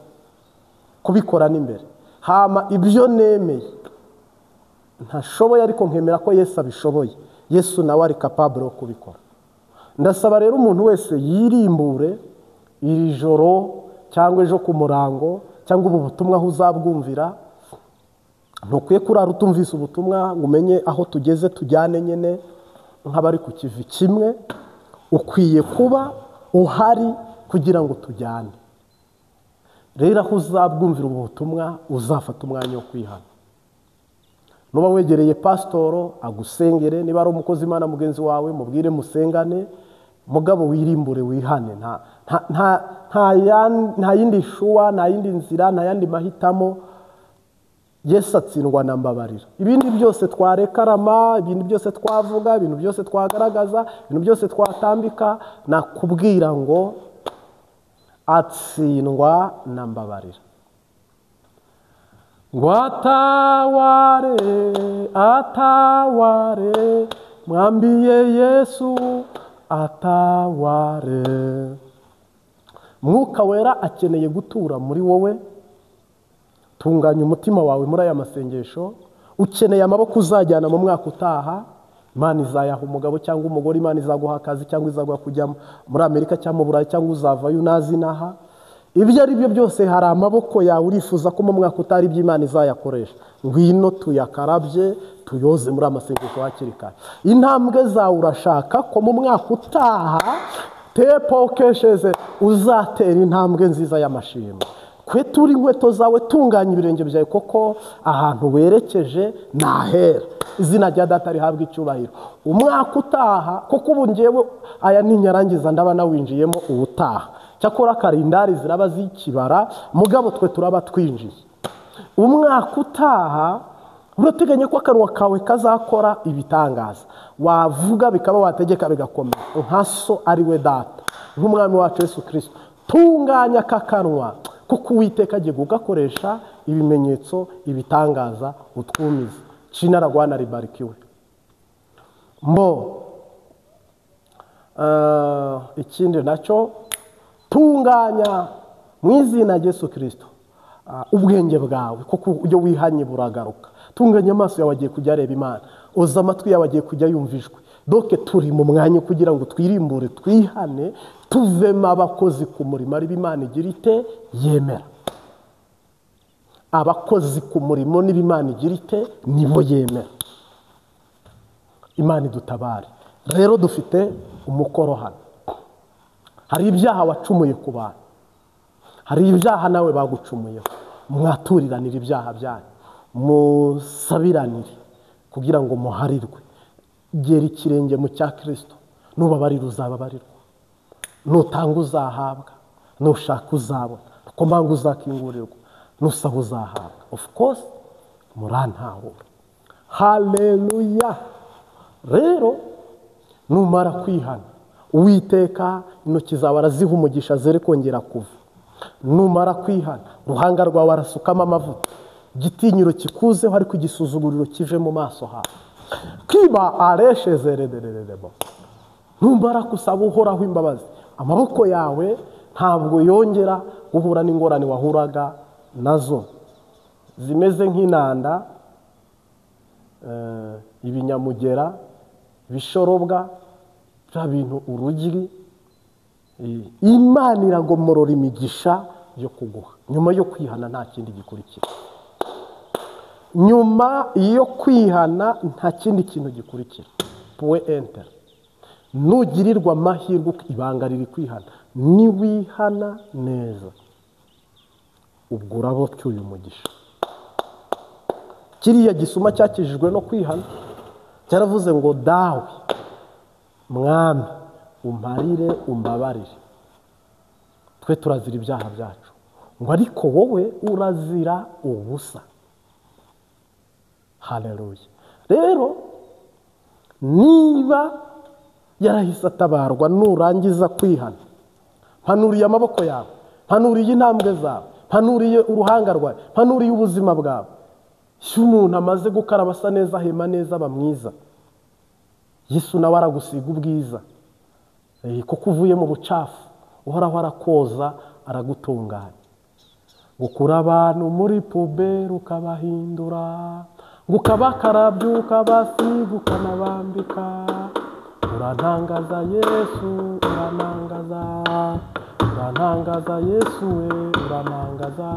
kubikora n'imbere. Hama ibyo nemeye ntashoboye, ariko nkemera ko Yesu abishoboye, Yesu nawe ari capable yo kubikora. Ndasaba rero umuntu wese yirimbure iri joro cyangwa ejo ku murango, cyangwa ubu butumwa aho uzabwumvira. Ntukwiye kurara utumvise ubutumwa ngo umenye aho tugeze, tujyane nyine nk'abari ku kivi kimwe. Ukwiye kuba uhari kugira ngo tujyane. Rero aho uzabwumvira ubu butumwa uzafata umwanya wo kwihana. Nuba wegereye pasitoro agusengere, niba ari umukozi Imana mugenzi wawe mubwire musengane, mugabo wirimbure wihane. Nta yindi shuwa, nta yindi nzira, nta yandi mahitamo. Yesu atsindwa na mbabarira. Ibindi byose twarekarama, ibindi byose twavuga, ibintu byose twagaragaza, ibintu byose twatambika, nakubwira ngo atsindwa na mbabarira. Ngo ataware, ataware, mwambiye Yesu ataware. Mwuka Wera akeneye gutura muri wowe. Tunganya umutima wawe muri aya masengesho. Ukeneye amaboko uzajyana mu mwaka utaha. Imana izayaha umugabo cyangwa umugore, Imana izaguha akazi cyangwa izaguha kujya muri Amerika cyangwa mu Burayi, cyangwa uzavayo unazi inaha. Ibyo ari byo byose hari amaboko yawe urifuza ko mu mwaka utari iby'Imana izayakoresha. Ngwino tuyakarabye, tuyoze muri amasengesho hakiri kare. Intambwe zawe urashaka ko mu mwaka utaha tepokesheze uzatera intambwe nziza y'amashimwe. Kwetura inkweto zawe, tunganya ibirenge byawe, koko ahantu werekeje nahera. Izina rya Data rihabwa icyubahiro. Umwaka utaha, kuko ubu ngewe aya ninyarangiza ndaba nawinjiyemo ubutaha. Cyakora karindari ziraba zikibara, mugabo twe turaba twinjiye. Umwaka utaha urateganya ko akanwa kawe kazakora ibitangaza, wavuga bikaba, wategeka bigakomera, nka so ari we Data, nk'umwami wacu Yesu Kristo. Tunganya akakanwa, kuko Uwiteka agiye kugakoresha ibimenyetso, ibitangaza, utwumize. Jina la Bwana libarikiwe. Mbo ikindi nacyo, tunganya mu izina rya Yesu Kristo ubwenge bwawe, kuko iyo wihanye buragaruka. Tunganya amaso yawe agiye kujya areba Imana, oza amatwi yawe agiye kujya yumva ijwi. Doke turi mu mwanya kugira ngo twirimbure, twihane, tuvemo abakozi ku murimo ari Imana igira ite yemera. Abakozi ku murimo niba Imana igira ite nibo yemera. Imana idutabare. Rero dufite umukoro hano. Hari ibyaha wacumuye ku bantu, hari ibyaha nawe bagucumuyeho. Mwaturiranire ibyaha byanyu, musabiranire kugira ngo muharirwe. Gera ikirenge mu cya Kristo, nubabarira uzababarirwa, nutanga uzahabwa, nushaka uzabona, nukomanga uzakingurirwa, nusaba uzahabwa. Of course murantahura. Haleluya. Rero numara kwihana, Uwiteka intoki zawe araziha umugisha zere kongera kuva. Numara kwihana, uruhanga rwawe arasukamo amavuta, igitinyiro kikuzeho ariko igisuzuguriro kive mu maso hawe. Kiba areshe zeredererebo. Numara kusaba Uhoraho imbabazi, amaboko yawe ntabwo yongera guhura n'ingorane wahuraga nazo, zimeze nk'inanda, ibinyamugera, ibishorobwa, bya bintu urugiri. Imana iragomorora imigisha yo kuguha. Nyuma yo kwihana nta kindi gikurikira. Nyuma yo kwihana nta kindi kintu gikurikira. Puwe enter. Nugirirwa amahirwe, ibanga riri kwihana. Niwihana neza, ubwo uraba ucyuye umugisha. Kiriya gisuma cyakijijwe no kwihana, cyaravuze ngo dawe mwami umparire umbabarire, twe turazira ibyaha byacu, ngo ariko wowe urazira ubusa. Haleluya. Rero niba yarahise atabarwa, nurangiza kwihana, mpanuriye amaboko yawe, mpanuriye intambwe zawe, mpanuriye uruhanga rwawe, mpanuriye ubuzima bwawe. Iyo umuntu amaze gukaraba asa neza, ahema neza, aba mwiza. Yesu nawe aragusiga ubwiza, kuko uvuye mu bucafu, Uhoraho arakoza, aragutunganya. Gukura abantu muri puberi ukabahindura, ukabakarabya, ukabasiga, ukanabambika. Urantangaza Yesu, urantangaza, urantangaza Yesu we, urantangaza.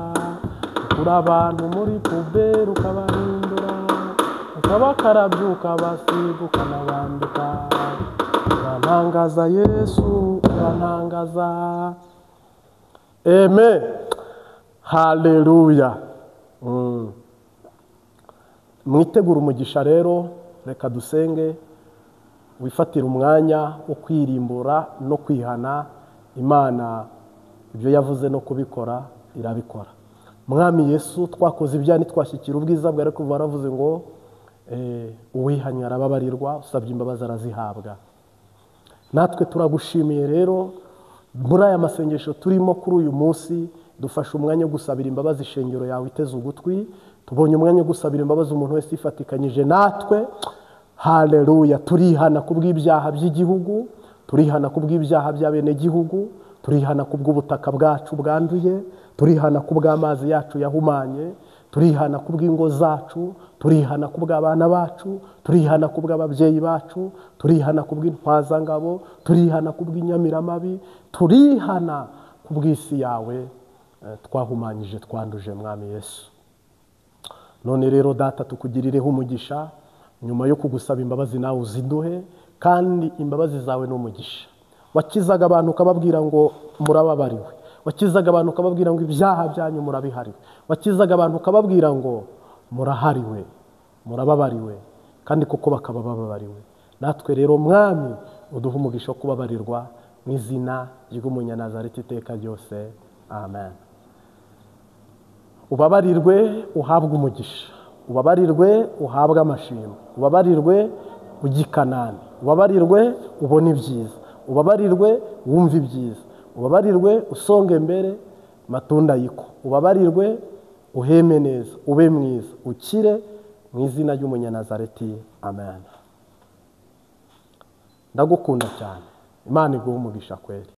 Gukura abantu muri puberi ukabahindura, ukabakarabya, ukabasiga, ukanabambika. Urantangaza Yesu, urantangaza. Amen. Haleluya. Mwitegura umugisha rero, reka dusenge. Wifatira umwanya wo kwirimbura no kwihana. Imana ibyo yavuze no kubikora irabikora. Mwami Yesu, twakoze ibyaha ntitwashyikira ubwiza bwawe, ariko waravuze ngo uwihanye arababarirwa, usabye imbabazi arazihabwa. Natwe turagushimiye rero muri aya masengesho turimo kuri uyu munsi, dufashe umwanya wo gusabira imbabazi ishengero yawe iteze ugutwi. Tubonye umwanya wo gusabira imbabazi umuntu wese yifatikanyije natwe. Haleluya. Turihana kubw'ibyaha by'igihugu, turihana kubw'ibyaha by'abenegihugu, turihana kubw'ubutaka bwacu bwanduye, turihana kubw'amazi yacu yahumanye, turihana kubw'ingo zacu, turihana kubw'abana bacu, turihana kubw'ababyeyi bacu, turihana kubw'intwazangabo, turihana kubw'inyamiramabi, turihana kubw'isi yawe twahumanyije, twanduje Mwami Yesu. None rero Data, tukugirireho umugisha. Nyuma yo kugusaba imbabazi nawe uziduhe, kandi imbabazi zawe ni umugisha. Wakizaga abantu ukababwira ngo murababariwe, wakizaga abantu ukababwira ngo ibyaha byanyu murabihariwe, wakizaga abantu ukababwira ngo murahariwe, murababariwe, kandi koko bakaba bababariwe. Natwe rero Mwami uduhe umugisha wo kubabarirwa mu izina ry'Umunyanazareti iteka ryose. Amen. Ubabarirwe uhabwe umugisha, ubabarirwe uhabwe amashimwe, ubabarirwe ujye i Kanani, ubabarirwe ubone ibyiza, ubabarirwe wumve ibyiza, ubabarirwe usonge mbere matunda yiko, ubabarirwe uheme neza, ube mwiza, ukire mu izina ry'Umunyanazareti. Amen. Ndagukunda cyane. Imana iguhe umugisha kweri.